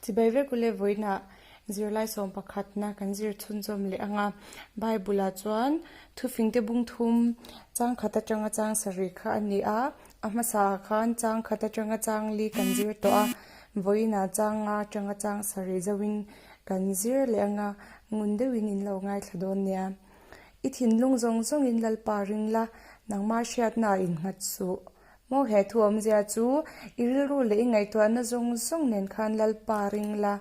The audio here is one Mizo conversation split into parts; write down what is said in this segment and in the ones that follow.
Chibai vek ule vawiinah zirlai sawm pakhatna kan zir chhunzawm leh ang a, Bible-ah chuan thufingte bung thum chang khat atanga chang sarih kha a ni a, a hmasaah khan chang khat atanga chang li kan zir tawh a, vawiinah chang nga atanga chang sarih zohin kan zir leh ang a, ngun deuhin in lo ngaithla dawn nia. I thinlung zawng zawngin Lalpa ring la, nangmah hriatnaah innghat suh. Maw he thu awmzia chu i rilru leh i ngaihtuahna zawng zawng nen khan Lalpa ring la.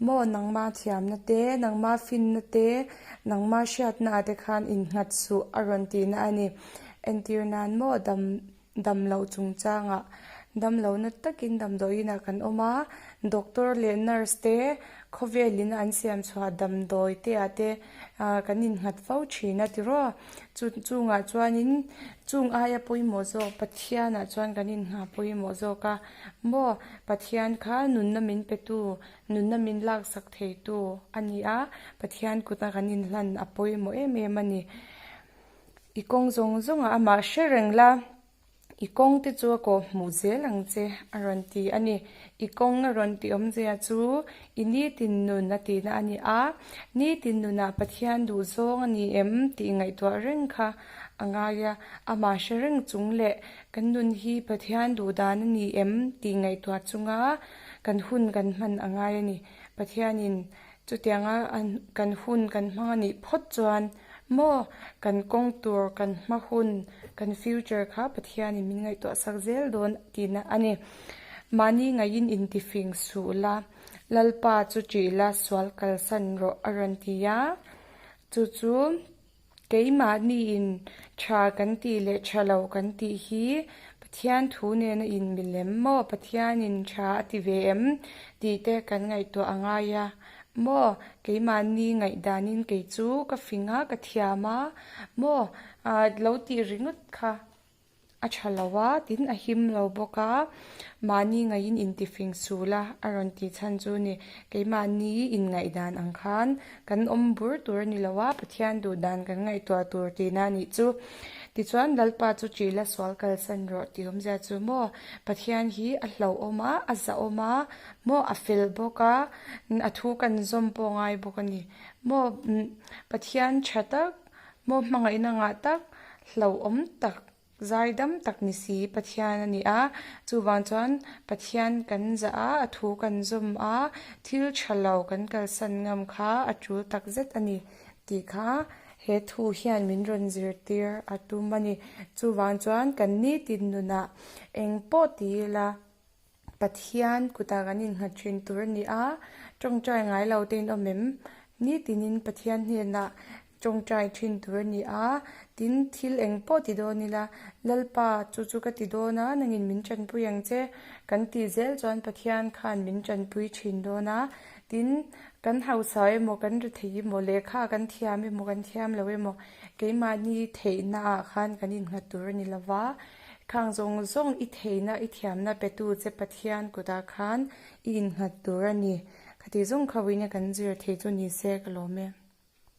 Maw nangma thiamna te, nangma finna te, nangma hriatna ah te khan innghat suh a rawn tihna a ni. Entir nan maw dam dam loh chungchangah dam lohna takin damdawiin ah kan awm a, doctor leh nurse te khawvelin an siam chhuah damdawi te ah te kan innghat fo thin a tiraw. Chu chungah chuanin chung aia pawimawh zawk Pathianah chuan kan inngah pawimawh zawk a, maw Pathian kha nunna min petu, nunna min laksak theitu a ni a, Pathian kuta kan inhlan a pawimawh em em a ni. I kawng zawng zawngah amah hre reng la. I kawng te chu a kawh hmuh zel ang che, a rawn ti a ni. I kawng a rawn ti awmzia chu i nitin nun a tihna a ni a, nitin nunah Pathian duh zawng a ni em tih ngaihtuah reng kha a ngai a, amah hre reng chung leh kan nun hi Pathian duh dan a ni em tih ngaihtuah chunga kan hun kan hman a ngai a ni. Pathianin chutianga kan hun kan hmang a nih phawt chuan Maw, kan kawng tur, kan hma hun, kan future kha Pathianin min ngaihtuah sak zel dawn tihna a ni. Mahni ngaihin intifing suh la, Lalpa chu ṭih la, sual kalsan rawh a rawn ti a. Chu chu keimahniin ṭha kan tih leh ṭha lo kan tih hi Pathian thu nena inmil em maw, Pathianin ṭha a ti ve em tih te kan ngaihtuah a ngai a. Maw, keimahni ngaihdanin kei chu ka fing a, ka thiam a, maw, lo tih ringawt kha a tha lo a, tin a him lo bawk a, mahni ngaihin intifing sul a, a rawn tih chhan chu ni. Keimahni inngaihdan ang khan kan awm bur tur a ni lo a, Pathian duhdan kan ngaihtuah tur tihna a nih chu. Tichuan Lalpa chu ṭih la sual kalsan rawh tih awmzia chu maw, Pathian hi a hlauhawm a, a zahawm a, Maw a fel bawk a, a thu kan zawm pawh ngai bawk a ni. Maw Pathian tha tak, maw hmangaihna ngah tak, hlauhawm tak, zaidam tak ni si Pathian a ni a. Chuvang chuan Pathian kan zah a, a thu kan zawm a, thil tha lo kan kalsan ngam kha a tul tak zet a ni tih kha he thu hian min rawn zirtir a tum a ni. Chuvang chuan kan nitin nunah eng pawh ti ila, Pathian kutah kan innghat thin tur a ni a, tawngtai ngai lo te in awm em? Nitinin Pathian hnenah tawngtai thin tur a ni a, tin thil eng pawh ti dawn ila, Lalpa chu chu ka ti dawn a, nangin min tanpui ang che kan tih zel chuan Pathian khan min tanpui thin dawn a, tin kan hausa emaw kan rethei emaw lehkha kan thiam emaw kan thiam lo emaw keimahni theihnaah khan kan innghat tur a ni lova. Khang zawng zawng i theihna i thiamna petu che Pathian kutah khan i innghat tur a ni. Khati zawng kha uina kan zir thei chu ni se ka lawm e.